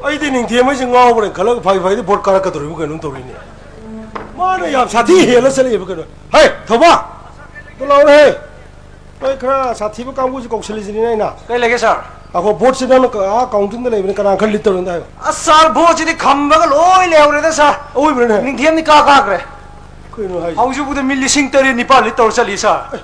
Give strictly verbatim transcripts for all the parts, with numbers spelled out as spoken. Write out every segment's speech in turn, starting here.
ꯑꯩꯗꯤ ꯅꯤꯡꯊꯦꯝ ꯍꯣꯏꯁꯦ ꯉꯥꯎꯕ꯭ꯔꯥ ꯈꯜꯂꯒ ꯐꯥꯒꯤ ꯐꯥꯒꯤꯗꯤ ꯚꯣꯠ ꯀꯥꯔꯛꯀꯗꯧꯔꯤꯕ ꯀꯩꯅꯣꯝ ꯇꯧꯔꯤꯅꯦ꯫ ꯃꯥꯅ ꯌꯥꯝ ꯁꯥꯊꯤ ꯍꯦꯜꯂ ꯆꯠꯂꯛꯑꯦꯕ ꯀꯩꯅꯣ꯫ ꯍꯩ, ꯊꯧꯕ! ꯑꯗꯨ ꯂꯥꯎꯅꯦ, ꯍꯩ! ꯅꯣꯏ ꯈꯔ ꯁꯥꯊꯤꯕ ꯀꯥꯡꯕꯨꯁꯤ ꯀꯧꯁꯜꯂꯤꯁꯤꯅꯤꯅꯦ ꯑꯩꯅ꯫ ꯀꯩ ꯂꯩꯒꯦ, ꯁꯥꯔ? ꯑꯩꯈꯣꯏ ꯚꯣꯠꯁꯤ ꯅꯪꯅ ꯀ-, ꯑꯥ, ꯀꯥꯎꯟꯇꯤꯡꯗ ꯂꯩꯕꯅꯤ, ꯀꯅꯥ ꯈꯔ ꯂꯤꯠ ꯇꯧꯔꯤꯅꯣ ꯍꯥꯏꯌꯣ꯫ ꯑꯁ, ꯁꯥꯔ, ꯚꯣꯠꯁꯤꯗꯤ ꯈꯝꯕꯒ ꯂꯣꯏ ꯂꯩꯍꯧꯔꯦꯗ, ꯁꯥꯔ꯫ ꯑꯋꯣꯏꯕ꯭ꯔꯅꯦ? ꯅꯤꯡꯊꯦꯝꯗꯤ ꯀꯥ ꯀꯥꯈ꯭ꯔꯦ꯫ ꯀꯩꯅꯣ ꯍꯥꯏꯁꯦ? ꯍꯧꯖꯤꯛꯐꯥꯎꯗ ꯃꯤ ꯂꯤꯁꯤꯡ ꯇꯔꯦꯠ ꯅꯤꯄꯥꯜ ꯂꯤꯠ ꯇꯧꯔ ꯆꯠꯂꯤ, ꯁꯥꯔ꯫ ꯑꯦ꯫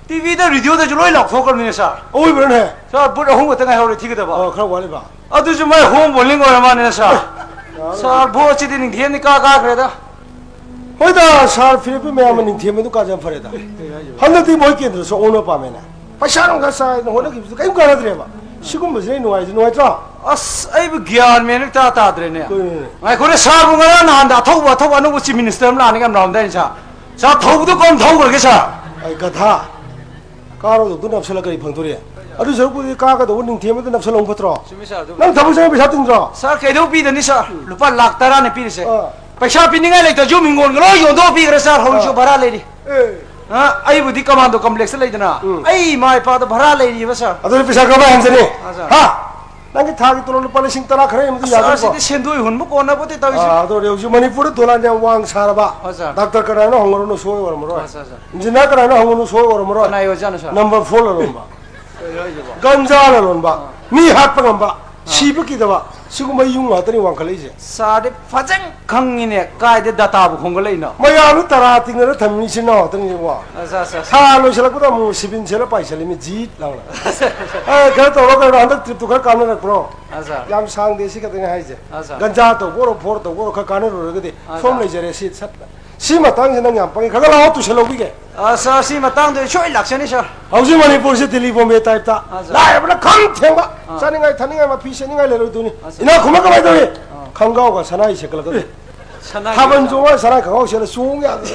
ꯇꯤꯚꯤꯗ, ꯔꯦꯗꯤꯑꯣꯗꯁꯨ ꯂꯣꯏ ꯂꯥꯎꯊꯣꯛꯈ꯭ꯔꯕꯅꯤꯅꯦ, ꯁꯥꯔ꯫ ꯑꯋꯣꯏꯕ꯭ꯔꯅꯦ? ꯁꯥꯔ, ꯚꯣꯠ ꯑꯍꯨꯝ ꯈꯛꯇ ꯉꯥꯏꯍꯧꯔꯦ ꯊꯤꯒꯗꯕ꯫ ꯑꯣ, ꯈꯔ ꯋꯥꯠꯂꯤꯕ? ꯑꯗꯨꯁꯨ ꯃꯥꯏ ꯍꯣꯝ ꯕꯣꯂꯤꯡ ꯑꯣꯏꯔ ꯃꯥꯜꯂꯦꯅꯦ, ꯁꯥꯔ꯫ ꯑꯦ꯫ ꯁꯥꯔ, ꯚꯣꯠꯁꯤꯗꯤ ꯅꯤꯡꯊꯦꯝꯗꯤ ꯀꯥ ꯀꯥꯈ꯭ꯔꯦꯗ꯫ ꯍꯣꯏꯗ, ꯁꯥꯔ ꯐꯤꯔꯦꯞꯄꯤ ꯃꯌꯥꯝ ꯑꯃ ꯅꯤꯡꯊꯦꯝꯕꯗꯨ ꯀꯥꯖ ꯌꯥꯝ ꯐꯔꯦꯗ꯫ ꯍꯟꯗꯛꯇꯤ ꯃꯣꯏ ꯀꯦꯟꯗ꯭ꯔꯁꯨ ꯑꯣꯟꯕ ꯄꯥꯝꯃꯦꯅꯦ꯫ ꯄꯩꯁꯥ ꯅꯨꯡꯁꯥ ꯆꯥꯏꯗꯅ ꯍꯣꯠꯅꯈꯤꯕꯁꯨ ꯀꯔꯤꯝ ꯀꯥꯟꯅꯗ꯭ꯔꯦꯕ꯫ ꯁꯤꯒꯨꯝꯕꯁꯤꯅ ꯅꯨꯡꯉꯥꯏꯁꯤ ꯅꯨꯡꯉꯥꯏꯇ꯭ꯔꯣ? ꯑꯁ, ꯑꯩꯕꯨ ꯒ꯭ꯌꯥꯟ ꯃꯦꯟ ꯑꯃ ꯏꯇꯥ ꯇꯥꯗ꯭ꯔꯦꯅꯦ꯫ ꯀꯩꯅꯣꯅꯦ? ꯉꯥꯏꯈꯣꯅꯦ, ꯁꯥꯔꯕꯨ ꯉꯔꯥꯡ ꯅꯍꯥꯟꯗ ꯑꯊꯧꯕ, ꯑꯊꯧꯕ ꯑꯅꯧꯕ ꯆꯤꯐ ꯃꯤꯅꯤꯁꯇꯔ ꯑꯃ ꯂꯥꯛꯅꯤ ꯌꯥꯝ ꯂꯥꯎꯔꯝꯗꯥꯏꯅꯦ, ꯁꯥꯔ꯫ ꯁꯥꯔ, ꯊꯧꯕꯗꯣ ꯀꯔꯝ ꯊꯧꯈ꯭ꯔꯒꯦ, ꯁꯥꯔ? ꯑꯩ ꯒꯙꯥ꯫ ꯀꯥꯔꯣꯗꯧꯗꯨ ꯅꯞꯁꯜꯂ ꯀꯔꯤ ꯐꯪꯗꯣꯔꯤ? ꯑꯗꯨ ꯁꯔꯨꯛꯄꯨꯗꯤ ꯀꯥꯒꯗꯧꯕ ꯅꯤꯡꯊꯦꯝꯕꯗ ꯅꯞꯁꯜꯍꯧꯕ ꯐꯠꯇ꯭ꯔꯣ? ꯆꯨꯝꯃꯤ ꯁꯥꯔ, ꯑꯗꯨ ꯅꯪ ꯊꯕꯛ ꯆꯪꯕ ꯄꯩꯁꯥ ꯇꯤꯡꯗ꯭ꯔꯣ? ꯁꯥꯔ, ꯀꯩꯗꯧ ꯄꯤꯗꯅꯤ ꯁꯥꯔ? ꯂꯨꯄꯥ ꯂꯥꯛ ꯇꯔꯥꯅꯦ ꯄꯤꯔꯤꯁꯦ꯫ ꯑꯥ꯫ ꯄꯩꯁꯥ ꯄꯤꯅꯤꯡꯉꯥꯏ ꯂꯩꯇ ꯌꯨꯝ ꯍꯤꯡꯒꯣꯜꯒ ꯂꯣꯏ ꯌꯣꯟꯊꯣꯛꯑ ꯄꯤꯈ꯭ꯔꯦ ꯁꯥꯔ, ꯍꯧꯖꯤꯛꯁꯨ ꯑꯥ꯫ ꯚꯔꯥ ꯂꯩꯔꯤ꯫ ꯑꯦ꯫ ꯑꯥ, ꯑꯩꯕꯨꯗꯤ ꯀꯃꯥꯟꯗꯣ ꯀꯝꯄ꯭ꯂꯦꯛꯁꯇ ꯂꯩꯗꯅ, ꯎꯝ꯫ ꯑꯩ ꯏꯃꯥ ꯏꯄꯥꯗꯣ ꯚꯔꯥ ꯂꯩꯔꯤꯕ ꯁꯥꯔ꯫ ꯑꯗꯨꯗꯤ ꯄꯩꯁꯥ ꯀꯃꯥꯏ ꯍꯟꯖꯅꯤ? ꯑꯥ, ꯁꯥꯔ꯫ ꯍꯥ? ꯅꯪꯒꯤ ꯊꯥꯒꯤ ꯇꯣꯂꯣꯞ ꯂꯨꯄꯥ ꯂꯤꯁꯤꯡ ꯇꯔꯥ ꯈꯔ ꯍꯦꯟꯕꯗꯤ ꯑꯁ, ꯌꯥꯗꯧꯕ꯭ꯔꯣ? ꯁꯤꯗꯤ ꯁꯦꯟꯗꯣꯏ ꯍꯨꯟꯕ ꯀꯣꯟꯅꯄꯣꯠꯇꯦ ꯇꯧꯔꯤꯁꯦ꯫ ꯑꯥ, ꯑꯗꯣ ꯍꯧꯖꯤꯛ ꯃꯅꯤꯄꯨꯔꯗ ꯗꯣꯂꯥꯟ ꯌꯥꯝ ꯋꯥꯡ ꯁꯥꯔꯕ꯫ ꯑꯥ, ꯁꯥꯔ꯫ ꯗꯥꯛꯇꯔ ꯀꯅꯥꯅꯣ ꯍꯪꯉꯨꯔꯅꯨ ꯁꯣꯏ ꯑꯣꯏꯔꯝꯃꯔꯣꯏ꯫ ꯑꯥ, ꯁꯥꯔ, ꯁꯥꯔ꯫ ꯏꯟꯖꯤꯅꯤꯌꯥꯔ ꯀꯅꯥꯅꯣ ꯍꯪꯉꯨꯔꯅꯨ ꯁꯣꯏ ꯑꯣꯏꯔꯝꯃꯔꯣꯏ꯫ ꯀꯅꯥꯏ ꯑꯣꯏꯖꯥꯠꯅꯣ, ꯁꯥꯔ? Number four ꯂꯂꯣꯟꯕ꯫ ꯀꯩꯅꯣ ꯍꯥꯏꯁꯤꯕꯣ? ꯒꯟꯖꯥ ꯂꯂꯣꯟꯕ꯫ ꯑꯥ꯫ ꯃꯤ ꯍꯥꯠꯄ ꯉꯝꯕ, ꯑꯥ꯫ ꯁꯤꯕ ꯀꯤꯗꯕ, ꯁꯤꯒꯨꯝꯕ ꯌꯨꯝ ꯉꯥꯛꯇꯅꯤ ꯋꯥꯡꯈꯠꯂꯛꯏꯁꯦ꯫ ꯁꯥꯔꯗꯤ ꯐꯖꯅ ꯈꯪꯉꯤꯅꯦ, ꯀꯥꯏꯗ ꯗꯥꯇꯥꯕꯨ ꯈꯣꯝꯒꯠꯂꯛꯏꯅꯣ? ꯃꯌꯥꯝꯗꯨ ꯇꯔꯥ ꯇꯤꯡꯅꯔ ꯊꯝꯃꯤ ꯏꯆꯤꯟ ꯏꯅꯥꯎ ꯉꯥꯛꯇꯅꯤꯕꯣ꯫ ꯑꯠꯆꯥ, ꯑꯠꯆꯥ, ꯑꯠꯆꯥ꯫ ꯊꯥ ꯂꯣꯏꯁꯤꯜꯂꯛꯄꯗ ꯑꯃꯨꯛ ꯁꯤꯕꯤꯟ ꯁꯦꯜꯂ ꯄꯥꯏꯁꯤꯜꯂꯤ ꯃꯤ ꯖꯤꯠ ꯂꯥꯎꯅ꯫ ꯑꯠꯆꯥ, ꯑꯠꯆꯥ, ꯑꯠꯆꯥ꯫ ꯑꯦ, ꯀꯩꯅꯣ ꯇꯧꯔꯣ, ꯀꯩꯅꯣ, ꯍꯟꯗꯛ ꯇ꯭ꯔꯤꯞꯇꯨ ꯈꯔ ꯀꯥꯟꯅꯔꯛꯄ꯭ꯔꯣ? ꯑꯠꯆꯥ꯫ ꯌꯥꯝ ꯁꯥꯡꯗꯦ, ꯁꯤ ꯈꯛꯇꯅꯤ ꯍꯥꯏꯁꯦ꯫ ꯑꯠꯆꯥ꯫ ꯒꯟꯖꯥ ꯇꯧꯕ ꯑꯣꯏꯔꯣ, ꯐꯣꯔ ꯇꯧꯕ ꯑꯣꯏꯔꯣ, ꯈꯔ ꯀꯥꯟꯅꯔꯨꯔꯒꯗꯤ ꯑꯠꯆꯥ꯫ ꯁꯣꯝ ꯂꯩꯖꯔꯦ, ꯁꯤ ꯁꯠ-, ꯁꯤ ꯃꯇꯥꯡꯁꯤ ꯅꯪ ꯌꯥꯝ ꯄꯪꯉꯤ꯫ ꯈꯔ ꯈꯔ ꯂꯥꯛꯑꯣ, ꯇꯨꯁꯜꯍꯧꯈꯤꯒꯦ꯫ ꯑ, ꯁꯥꯔ, ꯁꯤ ꯃꯇꯥꯡꯗ ꯑꯩ ꯁꯣꯏ ꯂꯥꯛꯆꯅꯤ, ꯁꯥꯔ꯫ ꯍꯧꯖꯤꯛ ꯃꯅꯤꯄꯨꯔꯁꯤ ꯗꯤꯜꯂꯤ ꯕꯣꯝꯕꯦ ꯇꯥꯏꯞꯇ ꯑꯥ, ꯁꯥꯔ꯫ ꯂꯥꯏꯔꯕꯅ ꯈꯝ ꯊꯦꯡꯕ, ꯑꯥ꯫ ꯆꯥꯅꯤꯡꯉꯥꯏ ꯊꯛꯅꯤꯡꯉꯥꯏ ꯃꯐꯤ ꯁꯦꯠꯅꯤꯡꯉꯥꯏ ꯂꯩꯔꯣꯏꯗꯣꯏꯅꯤ꯫ ꯑꯥ, ꯁꯥꯔ꯫ ꯏꯅꯥꯛ ꯈꯨꯟꯕ ꯀꯃꯥꯏꯅ ꯇꯧꯏ? ꯑꯥ꯫ ꯈꯪꯒꯥꯎꯒ ꯁꯅꯥꯏ ꯁꯦꯠꯀꯠꯂꯛꯀꯗꯣꯏꯅꯤ꯫ ꯁꯅꯥꯒꯤ ꯊꯥꯕꯜ ꯁꯅꯥ꯫ ꯆꯣꯡꯉ ꯁꯅꯥ ꯈꯪꯒꯥꯎ ꯁꯦꯠꯂ ꯆꯣꯡ ꯌꯥꯗ꯭ꯔꯦ꯫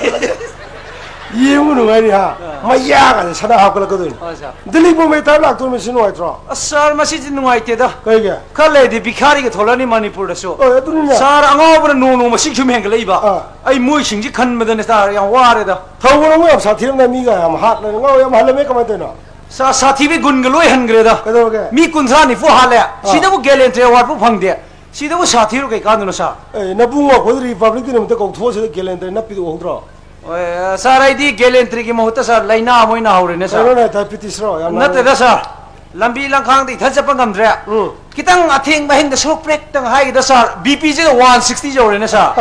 ꯌꯦꯡꯕ ꯅꯨꯡꯉꯥꯏꯅꯤ ꯍꯥ? ꯑꯥ꯫ ꯃꯌꯥꯒꯁꯦ ꯁꯅꯥ ꯍꯥꯞꯀꯠꯂꯛꯀꯗꯣꯏꯅꯤ꯫ ꯑꯥ, ꯁꯥꯔ꯫ ꯗꯤꯜꯂꯤ ꯕꯣꯝꯕꯦ ꯇꯥꯏꯞ ꯂꯥꯛꯇꯣꯏꯅꯤ, ꯁꯤ ꯅꯨꯡꯉꯥꯏꯇ꯭ꯔꯣ? ꯑꯁ, ꯁꯥꯔ, ꯃꯁꯤꯗꯤ ꯅꯨꯡꯉꯥꯏꯇꯦꯗ꯫ ꯀꯩꯒꯤ? ꯈꯔ ꯂꯩꯔꯗꯤ ꯚꯤꯈꯥꯔꯤꯒ ꯊꯣꯛꯂꯛꯑꯅꯤ ꯃꯅꯤꯄꯨꯔꯗꯁꯨ꯫ ꯍꯣꯏ, ꯑꯗꯨꯅꯤꯅꯦ꯫ ꯁꯥꯔ, ꯑꯉꯥꯎꯕꯅ ꯅꯣꯡ ꯅꯣꯡꯃ ꯁꯤꯡ ꯁꯨꯝ ꯍꯦꯟꯒꯠꯂꯛꯏꯕ꯫ ꯑꯥ꯫ ꯑꯩ ꯃꯣꯏꯁꯤꯡꯁꯤ ꯈꯟꯕꯗꯅꯦ, ꯁꯥꯔ, ꯌꯥꯝ ꯋꯥꯔꯦꯗ꯫ ꯊꯧꯕ ꯅꯪꯕꯨ ꯌꯥꯝ ꯁꯥꯊꯤꯔꯝꯗꯥꯏ, ꯃꯤꯒ ꯌꯥꯝ ꯍꯥꯠꯂꯦ, ꯉꯥꯎ ꯌꯥꯝ ꯍꯜꯂꯝꯃꯦ, ꯀꯃꯥꯏꯅ ꯇꯧꯔꯤꯅꯣ? ꯁꯥ-, ꯁꯥꯊꯤꯕꯤ ꯒꯨꯟꯒ ꯂꯣꯏ ꯍꯟꯈ꯭ꯔꯦꯗ꯫ ꯀꯩꯗꯧꯔꯒꯦ? ꯃꯤ ꯀꯨꯟꯊ꯭ꯔꯥ ꯅꯤꯐꯨ ꯍꯥꯠꯂꯦ꯫ ꯑꯥ꯫ ꯁꯤꯗꯕꯨ ꯒꯦꯂꯦꯟꯇ꯭ꯔꯤ ꯑꯦꯋꯥꯔꯗ ꯐꯥꯎ ꯐꯪꯗꯦ꯫ ꯁꯤꯗꯕꯨ ꯁꯥꯊꯤꯔꯨ ꯀꯩ ꯀꯥꯟꯗꯅꯣ ꯁꯥꯔ? ꯑꯦ, ꯅꯕꯨꯡꯉꯣ ꯑꯩꯈꯣꯏꯗ ꯔꯤꯄꯕ꯭ꯂꯤꯛ ꯗꯦ ꯅꯨꯃꯤꯠꯇ ꯀꯧꯊꯣꯛꯑꯁꯤꯗ ꯒꯦꯂꯦꯟꯇ꯭ꯔꯤ ꯅꯞꯄꯤꯗꯨ ꯎꯍꯧꯗ꯭ꯔꯣ? ꯍꯣꯏ, ꯁꯥꯔ, ꯑꯩꯗꯤ ꯒꯦꯂꯦꯟꯇ꯭ꯔꯤꯒꯤ ꯃꯍꯨꯠꯇ, ꯁꯥꯔ, ꯂꯥꯏꯅꯥ ꯑꯃ ꯑꯣꯏꯅ ꯍꯧꯔꯦꯅꯦ, ꯁꯥꯔ꯫ ꯀꯩꯅꯣꯅꯦ, ꯗꯥꯏꯕꯤꯇꯤꯁꯔꯣ? ꯌꯥꯝ ꯅꯥꯔꯦ꯫ ꯅꯠꯇꯦꯗ, ꯁꯥꯔ꯫ ꯂꯝꯕꯤ ꯂꯝꯈꯥꯡꯗ ꯏꯊꯟ ꯆꯠꯄ ꯉꯝꯗ꯭ꯔꯦ꯫ ꯎꯝ꯫ ꯈꯤꯇꯪ ꯑꯊꯦꯡꯕ ꯍꯦꯟꯗ ꯁꯣꯛ ꯄ꯭ꯔꯦꯛꯇꯪ ꯍꯥꯏꯒꯗ, ꯁꯥꯔ, ꯕꯤ ꯄꯤꯁꯤꯗ ꯋꯥꯟ ꯁꯤꯛꯁꯇꯤ ꯌꯧꯔꯦꯅꯦ, ꯁꯥꯔ꯫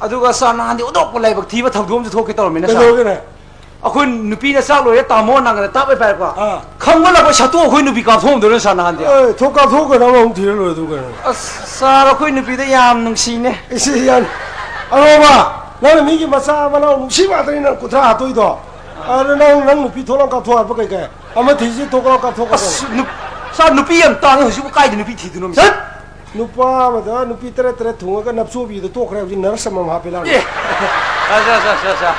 ꯑꯗꯨꯒ, ꯁꯥꯔ, ꯅꯍꯥꯟꯗꯤ ꯑꯣꯟꯊꯣꯛꯄ ꯂꯥꯏꯕꯛ ꯊꯤꯕ ꯊꯧꯗꯣꯛ ꯑꯃꯁꯨ ꯊꯣꯛꯀꯦ ꯇꯧꯔꯝꯃꯤꯅꯦ, ꯁꯥꯔ꯫ ꯀꯩꯗꯧꯔꯒꯦꯅꯦ? ꯑꯩꯈꯣꯏ ꯅꯨꯄꯤꯅ ꯆꯥꯛ ꯂꯣꯏꯔꯦ, ꯇꯥꯃꯣ ꯅꯪꯒꯅ ꯇꯥꯞ ꯍꯦꯛ ꯄꯥꯏꯔꯛꯄ꯫ ꯑꯥ꯫ ꯈꯪꯃꯜꯂꯛꯄ ꯁꯠꯇꯣꯛ ꯑꯩꯈꯣꯏ ꯅꯨꯄꯤ ꯀꯥꯞꯊꯣꯛꯑꯝꯗꯣꯏꯅꯦ, ꯁꯥꯔ, ꯅꯍꯥꯟꯗꯤ꯫ ꯑꯦ, ꯊꯣꯛ ꯀꯥꯞꯊꯣꯛꯎ ꯀꯩꯅꯣ, ꯑꯃꯃꯨꯛ ꯊꯤꯔ ꯂꯣꯏꯔꯦ ꯑꯗꯨ ꯀꯩꯅꯣ꯫ ꯑꯁ, ꯁꯥꯔ, ꯑꯩꯈꯣꯏ ꯅꯨꯄꯤꯗ ꯌꯥꯝ ꯅꯨꯡꯁꯤꯅꯦ꯫ ꯏꯁꯤ ꯌꯥꯅꯤ꯫ ꯑꯔꯣꯕ, ꯅꯪꯅ ꯃꯤꯒꯤ ꯃꯆꯥ ꯃꯅꯥꯎ ꯅꯨꯡꯁꯤ ꯉꯥꯛꯇꯅꯤ ꯅꯪ ꯀꯨꯟꯊ꯭ꯔꯥ ꯍꯥꯠꯇꯣꯏꯗꯣ꯫ ꯑꯗꯨ ꯅꯪ, ꯅꯪ ꯅꯨꯄꯤ ꯊꯣꯛꯂꯥꯎ ꯀꯥꯞꯊꯣꯛ ꯍꯥꯏꯕ ꯀꯩ ꯀꯥꯏ? ꯑꯃ ꯊꯤꯁꯤ ꯊꯣꯛꯂꯥꯎ ꯀꯥꯞꯊꯣꯛ ꯑꯁ, ꯀꯥꯞꯊꯣꯛ꯫ ꯅꯨꯞ-, ꯁꯥꯔ, ꯅꯨꯄꯤ ꯌꯥꯝ ꯇꯥꯡꯉꯤ ꯍꯧꯖꯤꯛꯄꯨ, ꯀꯥꯏꯗ ꯅꯨꯄꯤ ꯊꯤꯗꯣꯏꯅꯣ, ꯁꯠ! ꯁꯥꯔ? ꯅꯨꯄꯥ ꯑꯃꯗ ꯅꯨꯄꯤ ꯇꯔꯦꯠ ꯇꯔꯦꯠ ꯊꯨꯡꯉꯒ ꯅꯞꯆꯣꯕꯤꯗ ꯇꯣꯛꯈ꯭ꯔꯦ, ꯍꯧꯖꯤꯛ ꯅꯔꯁ ꯑꯃꯃꯝ ꯍꯥꯞꯄꯦ ꯂꯥꯛꯅ꯫ ꯑꯦ! ꯑꯠꯆꯥ, ꯑꯠꯆꯥ, ꯑꯠꯆꯥ, ꯑꯠꯆꯥ꯫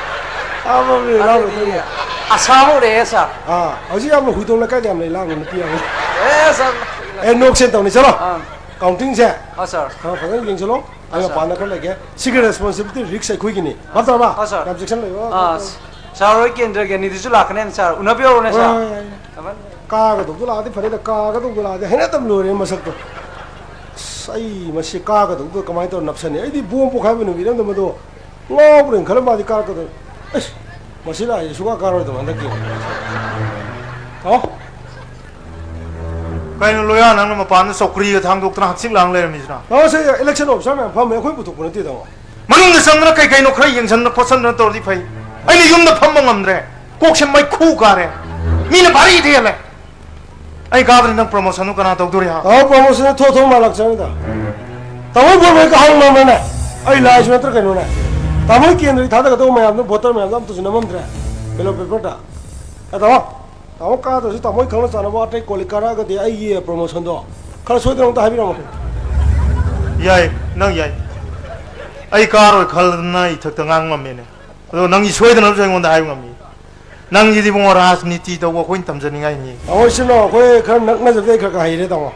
ꯑꯃꯃꯝ ꯑꯗꯨꯗꯤ ꯂꯥꯛꯅ꯫ ꯑꯁꯥ ꯍꯧꯔꯛꯑꯦ, ꯁꯥꯔ꯫ ꯑꯥ, ꯍꯧꯖꯤꯛ ꯌꯥꯝꯅ ꯍꯨꯏꯗꯣꯡ ꯂꯩꯀꯥꯏꯗ ꯌꯥꯝ ꯂꯩ ꯂꯥꯛꯅ ꯅꯨꯄꯤ ꯑꯃ꯫ ꯑꯦ, ꯁꯥꯔ꯫ ꯑꯦ, ꯅꯣꯛꯁꯦꯟ ꯇꯧꯅꯤ, ꯆꯠꯂꯣ꯫ ꯑꯥ꯫ ꯀꯥꯎꯟꯇꯤꯡꯁꯦ ꯑꯥ, ꯁꯥꯔ꯫ ꯈꯔ ꯐꯖꯅ ꯌꯦꯡꯁꯤꯜꯂꯣ꯫ ꯑꯩ ꯑꯥ, ꯁꯥꯔ꯫ ꯃꯄꯥꯟꯗ ꯈꯔ ꯂꯩꯒꯦ꯫ ꯁꯤꯒꯤ ꯔꯦꯁꯄꯣꯟꯁꯤꯕꯤꯂꯤꯇꯤ ꯔꯤꯛꯁ ꯑꯩꯈꯣꯏꯒꯤꯅꯤ꯫ ꯚꯥꯞ ꯇꯥꯔꯕ? ꯑꯥ, ꯁꯥꯔ꯫ ꯌꯥꯝ ꯆꯦꯛꯁꯤꯟ ꯂꯩꯌꯣ꯫ ꯑꯥ, ꯁꯥꯔ ꯍꯣꯏ ꯀꯦꯟꯗ꯭ꯔꯒꯤ ꯑꯅꯤꯗꯨꯁꯨ ꯂꯥꯛꯀꯅꯦꯅ, ꯁꯥꯔ꯫ ꯎꯅꯕ ꯌꯧꯔꯣꯅꯦ, ꯍꯣꯏ, ꯁꯥꯔ꯫ ꯍꯣꯏ, ꯍꯣꯏ, ꯍꯣꯏ꯫ ꯊꯝꯃꯦ꯫ ꯀꯥꯒꯗꯧꯗꯣ ꯂꯥꯛꯑꯗꯤ ꯐꯔꯦꯗ, ꯀꯥꯒꯗꯧꯗꯣ ꯂꯥꯛꯑꯗꯤ ꯍꯩꯅꯗꯕ ꯂꯣꯏꯔꯦ ꯃꯁꯛꯇꯣ꯫ ꯑꯁ, ꯑꯩ ꯃꯁꯤ ꯀꯥꯒꯗꯧꯗꯣ ꯀꯃꯥꯏꯅ ꯇꯧꯔ ꯅꯞꯁꯟꯅꯤ? ꯑꯩꯗꯤ ꯕꯣꯝ ꯄꯣꯈꯥꯏꯕ ꯅꯨꯃꯤꯠ ꯑꯃꯗ ꯃꯗꯣ ꯉꯥꯎꯕ꯭ꯔꯦꯅ ꯈꯜꯂꯝ ꯃꯥꯗꯤ ꯀꯥꯔꯛꯀꯗꯧ-, ꯑꯩꯁ, ꯃꯁꯤ ꯂꯥꯛꯏꯁꯦ ꯁꯨꯡꯀꯥ ꯀꯥꯔꯣꯏꯗꯕ ꯍꯟꯗꯛꯀꯤ꯫ ꯇꯥꯃꯣ꯫ ꯀꯩꯅꯣ ꯂꯣꯌꯥ, ꯅꯪꯅ ꯃꯄꯥꯟꯗ ꯆꯧꯀ꯭ꯔꯤꯒ ꯊꯥꯡꯗꯣꯛꯇꯅ ꯍꯛꯆꯤꯛ ꯂꯥꯡ ꯂꯩꯔꯝꯃꯤꯁꯤꯅ? ꯇꯥꯃꯣ, ꯁꯤ ꯏꯂꯦꯛꯁꯟ ꯑꯣꯐꯤꯁꯔ ꯃꯌꯥꯝ ꯐꯝꯃꯦ, ꯑꯩꯈꯣꯏ ꯄꯨꯊꯣꯛꯄ ꯅꯠꯇꯦ, ꯇꯥꯃꯣ꯫ ꯃꯅꯨꯡꯗ ꯆꯪꯗꯅ ꯀꯩ ꯀꯩꯅꯣ ꯈꯔ ꯌꯦꯡꯁꯟꯗꯅ ꯈꯣꯠꯆꯟꯗꯅ ꯇꯧꯔꯗꯤ ꯐꯩ꯫ ꯑꯩꯅ ꯌꯨꯝꯗ ꯐꯝꯕ ꯉꯝꯗ꯭ꯔꯦ, ꯀꯣꯛꯁꯦ ꯃꯩꯈꯨ ꯀꯥꯔꯦ, ꯃꯤꯅ ꯚꯥꯔꯤ ꯊꯦꯜꯂꯦ꯫ ꯑꯩ ꯀꯥꯗ꯭ꯔꯗꯤ ꯅꯪ ꯄ꯭ꯔꯃꯣꯁꯟꯗꯨ ꯀꯅꯥ ꯇꯧꯗꯣꯔꯤ, ꯍꯥ? ꯑꯥꯎ, ꯄ꯭ꯔꯃꯣꯁꯟꯗ ꯊꯣꯛ ꯊꯣꯛ ꯃꯥꯜꯂꯛꯆꯔꯤꯗ꯫ ꯇꯥꯃꯣ ꯕꯣꯜ ꯃꯣꯏ ꯀꯥꯍꯧ ꯉꯝꯕ꯭ꯔꯅꯦ? ꯑꯩ ꯂꯥꯏꯁꯨ ꯅꯠꯇ꯭ꯔ ꯀꯩꯅꯣꯅꯦ? ꯇꯥꯃꯣ ꯀꯦꯟꯗ꯭ꯔꯒꯤ ꯊꯥꯗꯒꯗꯧꯕ ꯃꯌꯥꯝꯗꯣ, ꯚꯣꯇꯔ ꯃꯌꯥꯝꯗꯣ ꯑꯝꯇꯁꯨ ꯅꯝꯃꯝꯗ꯭ꯔꯦ ꯕꯦꯂꯣꯠ ꯄꯦꯄꯔꯗ꯫ ꯑꯦ, ꯇꯥꯃꯣ, ꯇꯥꯃꯣ ꯀꯥꯗ꯭ꯔꯁꯨ ꯇꯥꯃꯣ ꯈꯪꯅ ꯆꯥꯟꯅꯕ ꯑꯇꯩ ꯀꯣꯂꯤꯛ ꯀꯥꯔꯛꯑꯒꯗꯤ ꯑꯩꯒꯤ ꯄ꯭ꯔꯃꯣꯁꯟꯗꯣ ꯈꯔ ꯁꯣꯏꯗꯅ ꯑꯝꯇ ꯍꯥꯏꯕꯤꯔꯝꯃꯣ꯫ ꯌꯥꯏ, ꯅꯪ ꯌꯥꯏ꯫ ꯑꯩ ꯀꯥꯔꯣꯏ ꯈꯜꯂꯗꯅ ꯏꯊꯛꯇ ꯉꯥꯡ ꯉꯝꯃꯦꯅꯦ꯫ ꯑꯗꯣ ꯅꯪꯒꯤ ꯁꯣꯏꯗꯅꯕꯁꯨ ꯑꯩꯉꯣꯟꯗ ꯍꯥꯏꯕ ꯉꯝꯃꯤ꯫ ꯅꯪꯒꯤꯗꯤ ꯏꯕꯨꯡꯉꯣ ꯔꯥꯖꯅꯤꯇꯤ ꯇꯧꯕ ꯑꯩꯈꯣꯏꯅ ꯇꯝꯖꯅꯤꯡꯉꯥꯏꯅꯤ꯫ ꯑꯩꯈꯣꯏ ꯏꯆꯤꯟ ꯏꯅꯥꯎ ꯑꯩꯈꯣꯏ ꯈꯔ ꯅꯛꯅꯖꯕꯗꯤ ꯑꯩ ꯈꯔ ꯈꯔ ꯍꯩꯔꯦ ꯇꯥꯃꯣ꯫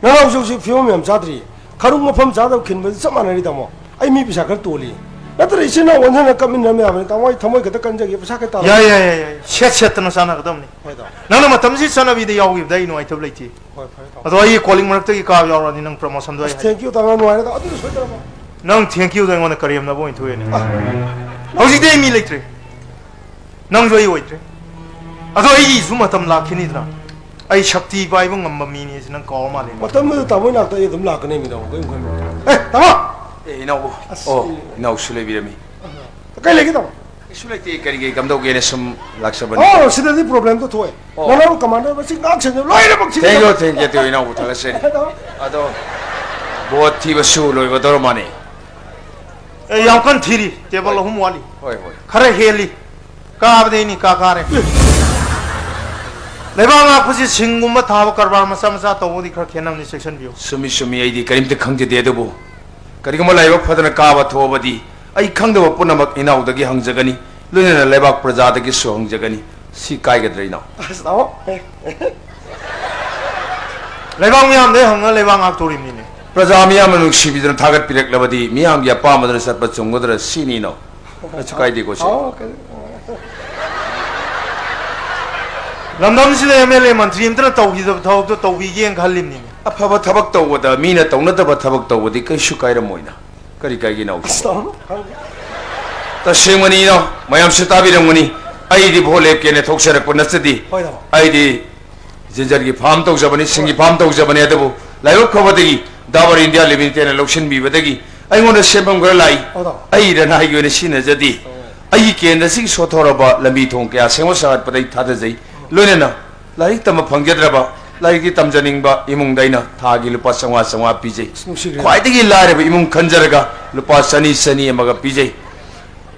ꯅꯪ ꯍꯧꯖꯤꯛ ꯍꯧꯖꯤꯛ ꯐꯤꯕꯝ ꯌꯥꯝ ꯆꯥꯗ꯭ꯔꯤ꯫ ꯈꯔꯨꯡ ꯃꯐꯝ ꯆꯥꯗꯕ ꯈꯤꯟꯕꯗꯤ ꯆꯞ ꯃꯥꯟꯅꯔꯤ ꯇꯥꯃꯣ꯫ ꯑꯩ ꯃꯤ ꯄꯩꯁꯥ ꯈꯔ ꯇꯣꯜꯂꯤ꯫ ꯅꯠꯇ꯭ꯔ ꯏꯆꯤꯟ ꯏꯅꯥꯎ ꯑꯣꯟꯁꯤꯟꯅ ꯀꯞꯃꯤꯟꯅꯔꯝ ꯌꯥꯕꯅꯤ꯫ ꯇꯥꯃꯣ, ꯑꯩ ꯊꯃꯣꯏ ꯈꯛꯇ ꯀꯟꯖꯒꯦ꯫ ꯄꯩꯁꯥ ꯈꯤꯇ ꯇꯥꯜꯂꯣ꯫ ꯌꯥꯏ, ꯌꯥꯏ, ꯌꯥꯏ, ꯌꯥꯏ꯫ ꯁꯦꯠ ꯁꯦꯠꯇꯅ ꯆꯥꯟꯅꯒꯗꯕꯅꯤ꯫ ꯍꯣꯏ, ꯇꯥꯃꯣ꯫ ꯅꯪꯅ ꯃꯇꯝꯁꯤ ꯆꯠꯅꯕꯤꯗ ꯌꯥꯎꯈꯤꯕꯗ ꯑꯩ ꯅꯨꯡꯉꯥꯏꯇꯕ ꯂꯩꯇꯦ꯫ ꯍꯣꯏ, ꯐꯔꯦ, ꯇꯥꯃꯣ꯫ ꯑꯗꯣ ꯑꯩꯒꯤ ꯀꯣꯂꯤꯡ ꯃꯔꯛꯇꯒꯤ ꯀꯥꯕ ꯌꯥꯎꯔꯗꯤ ꯅꯪ ꯄ꯭ꯔꯃꯣꯁꯟꯗꯣ ꯑꯩ ꯑꯁ, ꯍꯥꯏ-, thank you, ꯇꯥꯃꯣ, ꯅꯨꯡꯉꯥꯏꯔꯦ, ꯇꯥꯃꯣ꯫ ꯑꯗꯨꯗꯤ ꯁꯣꯏꯗꯅꯕ꯫ ꯅꯪ thank you ꯗꯣ ꯑꯩꯉꯣꯟꯗ ꯀꯔꯦꯝꯅꯕ ꯑꯣꯏꯅ ꯊꯣꯛꯑꯦꯅꯦ꯫ ꯍꯧꯖꯤꯛꯇꯤ ꯑꯩ ꯃꯤ ꯂꯩꯇ꯭ꯔꯦ꯫ ꯅꯪꯁꯨ ꯑꯩ ꯑꯣꯏꯗ꯭ꯔꯦ꯫ ꯑꯗꯣ ꯑꯩꯒꯤꯁꯨ ꯃꯇꯝ ꯂꯥꯛꯈꯤꯅꯤꯗꯅ꯫ ꯑꯩ ꯁꯛꯇꯤ ꯄꯥꯏꯕ ꯉꯝꯕ ꯃꯤꯅꯤ ꯍꯥꯏꯁꯦ ꯅꯪ ꯀꯥꯎꯔ ꯃꯥꯜꯂꯦ꯫ ꯃꯇꯝꯗꯨꯗ ꯇꯥꯃꯣ ꯏꯅꯥꯛꯇ ꯑꯩ ꯑꯗꯨꯝ ꯂꯥꯛꯀꯅꯤ, ꯃꯤꯅꯥꯎ, ꯀꯔꯤꯝ ꯈꯟꯒꯅꯨ꯫ ꯑꯦ, ꯇꯥꯃꯣ! ꯑꯦ, ꯏꯅꯥꯎꯕꯨ꯫ ꯑꯁ, ꯑꯣ, ꯑꯩ ꯏꯅꯥꯎꯁꯨ ꯂꯩꯕꯤꯔꯝꯃꯤ꯫ ꯀꯩ ꯂꯩꯒꯦ, ꯇꯥꯃꯣ? ꯀꯩꯁꯨ ꯂꯩꯇꯦ, ꯀꯔꯤ ꯀꯔꯤ ꯀꯝꯗꯧꯒꯦꯅ ꯁꯨꯝ ꯂꯥꯛꯆꯕꯅꯤ꯫ ꯑꯣ, ꯁꯤꯗꯗꯤ problemꯗꯣ ꯊꯣꯛꯑꯦ꯫ ꯑꯣ꯫ ꯅꯅꯥꯎ commander ꯃꯁꯤ ꯉꯥꯛ ꯁꯦꯟꯅ ꯂꯣꯏꯅꯃꯛ ꯁꯤꯗ꯫ Thank you, thank you, ꯏꯅꯥꯎꯕꯨ ꯊꯥꯒꯠꯆꯔꯤ꯫ ꯇꯥꯃꯣ꯫ ꯑꯗꯣ, vote ꯊꯤꯕꯁꯨ ꯂꯣꯏꯒꯗꯧꯔ ꯃꯥꯅꯤ꯫ ꯑꯦ, ꯌꯥꯝ ꯀꯟꯅ ꯊꯤꯔꯤ, table ꯍꯣꯏ꯫ ꯑꯍꯨꯝ ꯋꯥꯠꯂꯤ꯫ ꯍꯣꯏ, ꯍꯣꯏ꯫ ꯈꯔ ꯍꯦꯜꯂꯤ꯫ ꯀꯥꯕꯗꯩꯅꯤ ꯀꯥ ꯀꯥꯔꯦ꯫ ꯂꯩꯕꯥꯛ ꯉꯥꯛꯄꯁꯤ ꯁꯤꯡꯒꯨꯝꯕ ꯊꯥꯕ ꯀꯔꯕꯥꯔ ꯃꯆꯥ ꯃꯆꯥ ꯇꯧꯕꯗꯤ ꯈꯔ ꯈꯦꯠꯅꯕꯅꯤ, ꯆꯦꯛꯁꯤꯟꯕꯤꯌꯨ꯫ ꯆꯨꯝꯃꯤ, ꯆꯨꯝꯃꯤ, ꯑꯩꯗꯤ ꯀꯔꯤꯝꯇ ꯈꯪꯖꯗꯦ, ꯑꯗꯨꯕꯨ ꯀꯔꯤꯒꯨꯝꯕ ꯂꯥꯏꯕꯛ ꯐꯗꯅ ꯀꯥꯕ ꯊꯣꯛꯑꯕꯗꯤ ꯑꯩ ꯈꯪꯗꯕ ꯄꯨꯝꯅꯃꯛ ꯏꯅꯥꯎꯗꯒꯤ ꯍꯪꯖꯒꯅꯤ, ꯂꯣꯏꯅꯅ ꯂꯩꯕꯥꯛ ꯄ꯭ꯔꯖꯥꯗꯒꯤꯁꯨ ꯍꯪꯖꯒꯅꯤ꯫ ꯁꯤ ꯀꯥꯏꯒꯗ꯭ꯔꯥ, ꯏꯅꯥꯎ? ꯑꯁ, ꯇꯥꯃꯣ꯫ ꯂꯩꯕꯥꯛ ꯃꯤꯌꯥꯝꯗꯩ ꯍꯪꯉ ꯂꯩꯕꯥꯛ ꯉꯥꯛꯇꯣꯔꯤꯕꯅꯤꯅꯦ꯫ ꯄ꯭ꯔꯖꯥ ꯃꯤꯌꯥꯝꯅ ꯅꯨꯡꯁꯤꯕꯤꯗꯨꯅ ꯊꯥꯒꯠꯄꯤꯔꯛꯂꯕꯗꯤ ꯃꯤꯌꯥꯝꯒꯤ ꯑꯄꯥꯝꯕꯗꯨꯅ ꯆꯠꯄ ꯆꯨꯝꯒꯗ꯭ꯔꯥ ꯁꯤꯅꯤ, ꯏꯅꯥꯎ꯫ ꯀꯩꯁꯨ ꯀꯥꯏꯗꯦꯀꯣ, ꯁꯤ꯫ ꯑꯣ, ꯀꯩ-, ꯂꯝꯗꯝꯁꯤꯗ MLA ꯃꯟꯇ꯭ꯔꯤ ꯑꯝꯇꯅ ꯇꯧꯈꯤꯗꯕ ꯊꯕꯛꯇꯣ ꯇꯧꯕꯤꯒꯦꯅ ꯈꯜꯂꯤꯕꯅꯤꯅꯦ꯫ ꯑꯐꯕ ꯊꯕꯛ ꯇꯧꯕꯗ ꯃꯤꯅ ꯇꯧꯅꯗꯕ ꯊꯕꯛ ꯇꯧꯕꯗꯤ ꯀꯩꯁꯨ ꯀꯥꯏꯔꯝꯃꯣꯏꯅ꯫ ꯀꯔꯤ ꯀꯥꯏꯒꯦ, ꯏꯅꯥꯎ? ꯑꯁ, ꯇꯥꯃꯣ꯫ ꯇꯁꯦꯡꯕꯅꯤ, ꯏꯅꯥꯎ, ꯃꯌꯥꯝꯁꯨ ꯇꯥꯕꯤꯔꯝꯒꯅꯤ꯫ ꯑꯩꯗꯤ vote ꯂꯦꯞꯀꯦꯅ ꯊꯣꯛꯆꯔꯛꯄ ꯅꯠꯆꯗꯦ꯫ ꯍꯣꯏ, ꯇꯥꯃꯣ꯫ ꯑꯩꯗꯤ ꯖꯤꯟꯖꯔꯒꯤ farm ꯇꯧꯖꯕꯅꯤ, ꯁꯤꯡꯒꯤ farm ꯇꯧꯖꯕꯅꯤ, ꯑꯗꯨꯕꯨ ꯂꯥꯏꯕꯛ ꯐꯕꯗꯒꯤ Dabur India Limitedꯅ ꯂꯧꯁꯤꯟꯕꯤꯕꯗꯒꯤ ꯑꯩꯉꯣꯟꯗ ꯁꯦꯟꯐꯝ ꯈꯔ ꯂꯥꯛꯏ꯫ ꯑꯣ, ꯇꯥꯃꯣ꯫ ꯑꯩ ꯔꯅꯥꯏꯒꯤ ꯑꯣꯏꯅ ꯁꯤꯖꯤꯟꯅꯖꯗꯦ꯫ ꯑꯣ꯫ ꯑꯩꯒꯤ ꯀꯦꯟꯗ꯭ꯔꯁꯤꯒꯤ ꯁꯣꯠꯊꯣꯔꯕ ꯂꯝꯕꯤ ꯊꯣꯡ ꯀꯌꯥ ꯁꯦꯝꯒꯠ ꯁꯥꯒꯠꯄꯗ ꯑꯩ ꯊꯥꯗꯖꯩ꯫ ꯂꯣꯏꯅꯅ ꯂꯥꯏꯔꯤꯛ ꯇꯝꯕ ꯐꯪꯖꯗ꯭ꯔꯕ, ꯂꯥꯏꯔꯤꯛꯇꯤ ꯇꯝꯖꯅꯤꯡꯕ ꯏꯃꯨꯡꯗ ꯑꯩꯅ ꯊꯥꯒꯤ ꯂꯨꯄꯥ ꯆꯥꯝꯃꯉꯥ, ꯆꯥꯝꯃꯉꯥ ꯄꯤꯖꯩ꯫ ꯑꯁ, ꯅꯨꯡꯁꯤꯈ꯭ꯔꯦ꯫ ꯈ꯭ꯋꯥꯏꯗꯒꯤ ꯂꯥꯏꯔꯕ ꯏꯃꯨꯡ ꯈꯟꯖꯔꯒ ꯂꯨꯄꯥ ꯆꯅꯤ, ꯆꯅꯤ ꯑꯃꯒ ꯄꯤꯖꯩ꯫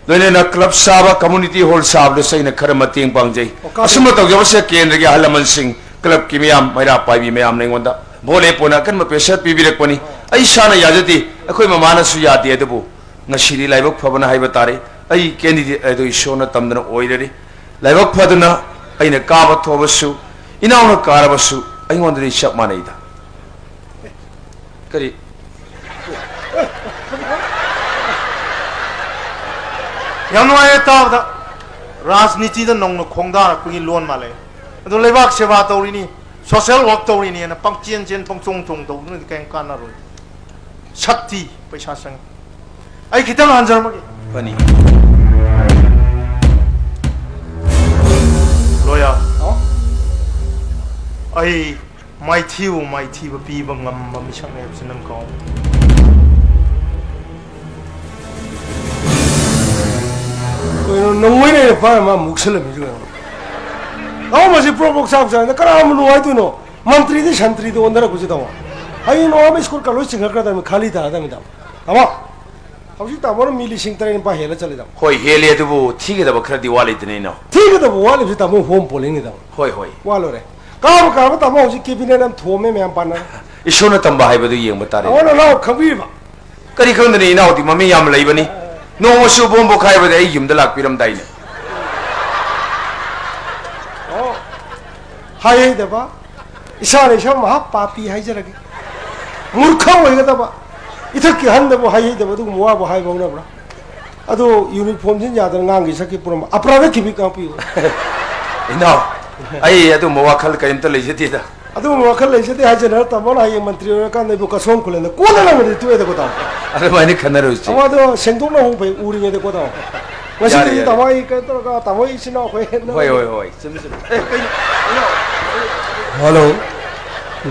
ꯂꯣꯏꯅꯅ club ꯁꯥꯕ, community hall ꯁꯥꯕꯗꯁꯨ ꯑꯩꯅ ꯈꯔ ꯃꯇꯦꯡ ꯄꯥꯡꯖꯩ꯫ ꯑꯣ, ꯀꯥꯟꯅꯩ꯫ ꯑꯁꯨꯝꯕ ꯇꯧꯖꯕꯁꯦ ꯀꯦꯟꯗ꯭ꯔꯒꯤ ꯑꯍꯜ ꯂꯃꯟꯁꯤꯡ, clubꯀꯤ ꯃꯤꯌꯥꯝ, ꯃꯩꯔꯥ ꯄꯥꯏꯕꯤ ꯃꯌꯥꯝꯅ ꯑꯩꯉꯣꯟꯗ vote ꯂꯦꯞꯄꯣꯅ ꯑꯀꯟꯕ pressure ꯄꯤꯕꯤꯔꯛꯄꯅꯤ꯫ ꯑꯩ ꯏꯁꯥꯅ ꯌꯥꯖꯗꯦ, ꯑꯩꯈꯣꯏ ꯃꯃꯥꯅꯁꯨ ꯌꯥꯗꯦ, ꯑꯗꯨꯕꯨ ꯉꯁꯤꯗꯤ ꯂꯥꯏꯕꯛ ꯐꯕꯅ ꯍꯥꯏꯕ ꯇꯥꯔꯦ, ꯑꯩ candidate ꯑꯗꯨ ꯏꯁꯣꯔꯅ ꯇꯝꯗꯅ ꯑꯣꯏꯔꯔꯦ꯫ ꯂꯥꯏꯕꯛ ꯐꯗꯨꯅ ꯑꯩꯅ ꯀꯥꯕ ꯊꯣꯛꯑꯕꯁꯨ, ꯏꯅꯥꯎꯅ ꯀꯥꯔꯕꯁꯨ ꯑꯩꯉꯣꯟꯗꯗꯤ ꯆꯞ ꯃꯥꯟꯅꯩꯗ꯫ ꯀꯔꯤ? ꯌꯥꯝ ꯅꯨꯡꯉꯥꯏꯔꯦ ꯇꯥꯕꯗ꯫ ꯔꯥꯖꯅꯤꯇꯤꯗ ꯅꯧꯅ ꯈꯣꯡꯗꯥꯔꯛꯄꯒꯤ ꯂꯣꯟ ꯃꯥꯜꯂꯦ꯫ ꯑꯗꯣ ꯂꯩꯕꯥꯛ ꯁꯦꯕꯥ ꯇꯧꯔꯤꯅꯤ, social work ꯇꯧꯔꯤꯅꯤꯅ ꯄꯪꯆꯦꯟ ꯆꯦꯟ ꯊꯣꯡ ꯆꯣꯡ ꯆꯣꯡ ꯇꯧꯗꯨꯅꯗꯤ ꯀꯔꯤꯝ ꯀꯥꯟꯅꯔꯣꯏ꯫ ꯁꯛꯇꯤ ꯄꯩꯁꯥ ꯆꯪꯉꯤ꯫ ꯑꯩ ꯈꯤꯇꯪ ꯍꯟꯖꯔꯝꯃꯒꯦ꯫ ꯐꯅꯤ꯫ ꯂꯣꯌꯥ꯫ ꯑꯣ? ꯑꯩ ꯃꯥꯏꯊꯤꯕꯨ ꯃꯥꯏꯊꯤꯕ ꯄꯤꯕ ꯉꯝꯕ ꯃꯤꯁꯛꯅꯤ ꯍꯥꯏꯕꯁꯤ ꯅꯪ ꯀꯥꯎ꯫ ꯀꯩꯅꯣ, ꯅꯣꯡꯃꯩꯅ ꯑꯩꯅ ꯄꯥꯏꯔ ꯃꯥ ꯃꯨꯛꯁꯜꯂꯝꯃꯤꯁꯤ ꯀꯩꯅꯣ? ꯇꯥꯃꯣ, ꯃꯁꯤ ꯄ꯭ꯔꯣꯛ ꯄ꯭ꯔꯣꯛ ꯆꯥꯛ ꯆꯥꯏꯅ ꯀꯅꯥ ꯑꯃ ꯅꯨꯡꯉꯥꯏꯗꯣꯏꯅꯣ? ꯃꯟꯇ꯭ꯔꯤꯗꯤ ꯁꯟꯇ꯭ꯔꯤꯗ ꯑꯣꯟꯊꯔꯛꯄꯁꯤ ꯇꯥꯃꯣ꯫ ꯍꯌꯦꯡ ꯅꯣꯡꯉꯥꯟꯕ ꯁ꯭ꯀꯨꯜ ꯀ ꯂꯣꯏ ꯆꯤꯡꯈꯠꯈ꯭ꯔꯗꯕꯅꯤ, ꯈꯥꯂꯤ ꯇꯥꯔꯗꯕꯅꯤ ꯇꯥꯃꯣ꯫ ꯇꯥꯃꯣ, ꯍꯧꯖꯤꯛ ꯇꯥꯃꯣꯅ ꯃꯤ ꯂꯤꯁꯤꯡ ꯇꯔꯦꯠ ꯅꯤꯄꯥꯜ ꯍꯦꯜꯂ ꯆꯠꯂꯤ ꯇꯥꯃꯣ꯫ ꯍꯣꯏ, ꯍꯦꯜꯂꯤ, ꯑꯗꯨꯕꯨ ꯊꯤꯒꯗꯕ ꯈꯔꯗꯤ ꯋꯥꯠꯂꯤꯗꯅ ꯏꯅꯥꯎ꯫ ꯊꯤꯒꯗꯕ ꯋꯥꯠꯂꯤꯕꯁꯤ ꯇꯥꯃꯣ ꯍꯣꯝ ꯄꯣꯂꯤꯡꯅꯤ ꯇꯥꯃꯣ꯫ ꯍꯣꯏ, ꯍꯣꯏ꯫ ꯋꯥ ꯂꯣꯏꯔꯦ꯫ ꯀꯥꯕ ꯀꯥꯕ ꯇꯥꯃꯣ ꯍꯧꯖꯤꯛ ꯀꯦꯕꯤꯅꯦꯠ ꯑꯃ ꯊꯣꯝꯃꯦ ꯃꯌꯥꯝ ꯄꯥꯟꯅꯔꯦ꯫ ꯏꯁꯣꯔꯅ ꯇꯝꯕ ꯍꯥꯏꯕꯗꯨ ꯌꯦꯡꯕ ꯇꯥꯔꯦ꯫ ꯇꯥꯃꯣꯅ ꯅꯅꯥꯎ ꯈꯪꯕꯤꯔꯤꯕ? ꯀꯔꯤ ꯈꯪꯗꯅꯤ, ꯏꯅꯥꯎꯗꯤ ꯃꯃꯤꯡ ꯌꯥꯝ ꯂꯩꯕꯅꯤ꯫ ꯅꯣꯡꯃꯁꯨ ꯕꯣꯝ ꯄꯣꯈꯥꯏꯕꯗ ꯑꯩ ꯌꯨꯝꯗ ꯂꯥꯛꯄꯤꯔꯝꯗꯥꯏꯅꯦ꯫ ꯑꯣ, ꯍꯥꯏꯍꯩꯗꯕ, ꯏꯁꯥꯅ ꯏꯁꯥ ꯃꯍꯥ ꯄꯥꯄꯤ ꯍꯥꯏꯖꯔꯒꯦ꯫ ꯃꯨꯔꯈ ꯑꯣꯏꯒꯗꯕ, ꯏꯊꯛꯀꯤ ꯑꯍꯟꯗꯕꯨ ꯍꯥꯏꯍꯩꯗꯕ ꯑꯗꯨꯒꯨꯝꯕ ꯋꯥꯕꯨ ꯍꯥꯏꯕ ꯍꯧꯅꯕ꯭ꯔꯥ? ꯑꯗꯨ ꯌꯨꯅꯤꯐꯣꯔꯝꯁꯤꯅ ꯌꯥꯗꯅ ꯉꯥꯡꯒꯤ ꯁꯛꯀꯤ ꯄꯨꯔꯝꯕ ꯑꯄ꯭ꯔꯥꯙ ꯈꯤꯕꯤ ꯉꯥꯛꯄꯤꯌꯨ꯫ ꯏꯅꯥꯎ, ꯑꯩ ꯑꯗꯨꯝꯕ ꯋꯥꯈꯜ ꯀꯔꯤꯝꯇ ꯂꯩꯖꯗꯦꯗ꯫ ꯑꯗꯨꯒꯨꯝꯕ ꯋꯥꯈꯜ ꯂꯩꯖꯗꯦ ꯍꯥꯏꯖꯅꯔ ꯇꯥꯃꯣꯅ ꯍꯌꯦꯡ ꯃꯟꯇ꯭ꯔꯤ ꯑꯣꯏꯔꯀꯥꯟꯗ ꯏꯕꯨ ꯀꯁꯣꯝ ꯈꯨꯂꯦꯟꯗ ꯀꯣꯟꯅ ꯂꯪꯉꯗꯤ ꯇꯣꯛꯑꯦꯗꯀꯣ ꯇꯥꯃꯣ꯫ ꯑꯗꯨꯃꯥꯏꯅ ꯈꯟꯅꯔꯣꯏꯁꯤ꯫ ꯑꯃ ꯑꯗꯣ ꯁꯦꯡꯗꯣꯛꯅ ꯍꯣꯡ ꯐꯩ ꯎꯔꯤꯉꯩꯗꯀꯣ ꯇꯥꯃꯣ꯫ ꯉꯁꯤꯗꯤ ꯌꯥꯔꯦ, ꯌꯥꯔꯦ꯫ ꯇꯥꯃꯣ ꯑꯩ ꯀꯩꯅꯣ ꯇꯧꯔꯒ ꯇꯥꯃꯣ ꯑꯩ ꯏꯆꯤꯟ ꯏꯅꯥꯎ ꯑꯩꯈꯣꯏ ꯍꯦꯟꯅ ꯍꯣꯏ, ꯍꯣꯏ, ꯍꯣꯏ, ꯆꯨꯝꯃꯤ, ꯆꯨꯝꯃꯤ꯫ ꯑꯦ, ꯀꯩꯅꯣ? ꯍꯜꯂꯣ,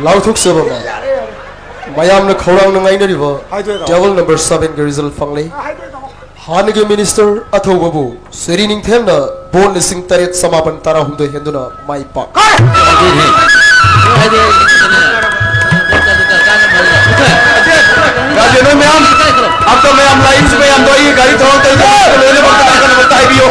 ꯂꯥꯎꯊꯣꯛꯆꯕ ꯑꯃ꯫ ꯌꯥꯔꯦ, ꯌꯥꯔꯦ꯫ ꯃꯌꯥꯝꯅ ꯈꯧꯔꯥꯡꯅ ꯉꯥꯏꯅꯔꯤꯕ ꯍꯥꯏꯗꯣꯛꯑꯦ ꯇꯥꯃꯣ꯫ Table number seven ꯒꯤ result ꯐꯪꯂꯦ꯫ ꯑ, ꯍꯥꯏꯗꯣꯛꯑꯦ ꯇꯥꯃꯣ꯫ ꯍꯥꯟꯅꯒꯤ ꯃꯤꯅꯤꯁꯇꯔ ꯑꯊꯧꯕꯕꯨ ꯁꯤꯔꯤ ꯅꯤꯡꯊꯦꯝꯅ ꯚꯣꯠ ꯂꯤꯁꯤꯡ ꯇꯔꯦꯠ ꯆꯃꯥꯄꯟ ꯇꯔꯥꯍꯨꯝꯗꯣꯏ ꯍꯦꯟꯗꯨꯅ ꯃꯥꯏ ꯄꯥꯛ꯫ ꯀꯥꯏ! ꯍꯥꯏꯗꯤ, ꯀꯩꯅꯣ, ꯔꯥꯖꯦꯟꯗ꯭ꯔ ꯃꯌꯥꯝ, ꯑꯝꯇ ꯃꯌꯥꯝ ꯂꯥꯛꯏꯁꯤ ꯃꯌꯥꯝꯗꯣ ꯑꯩꯒꯤ ꯒꯥꯔꯤ ꯊꯧꯔꯛꯇ ꯂꯣꯏꯅꯃꯛꯇ ꯅꯥꯀꯟ ꯑꯃꯗ ꯍꯥꯏꯕꯤꯌꯨ꯫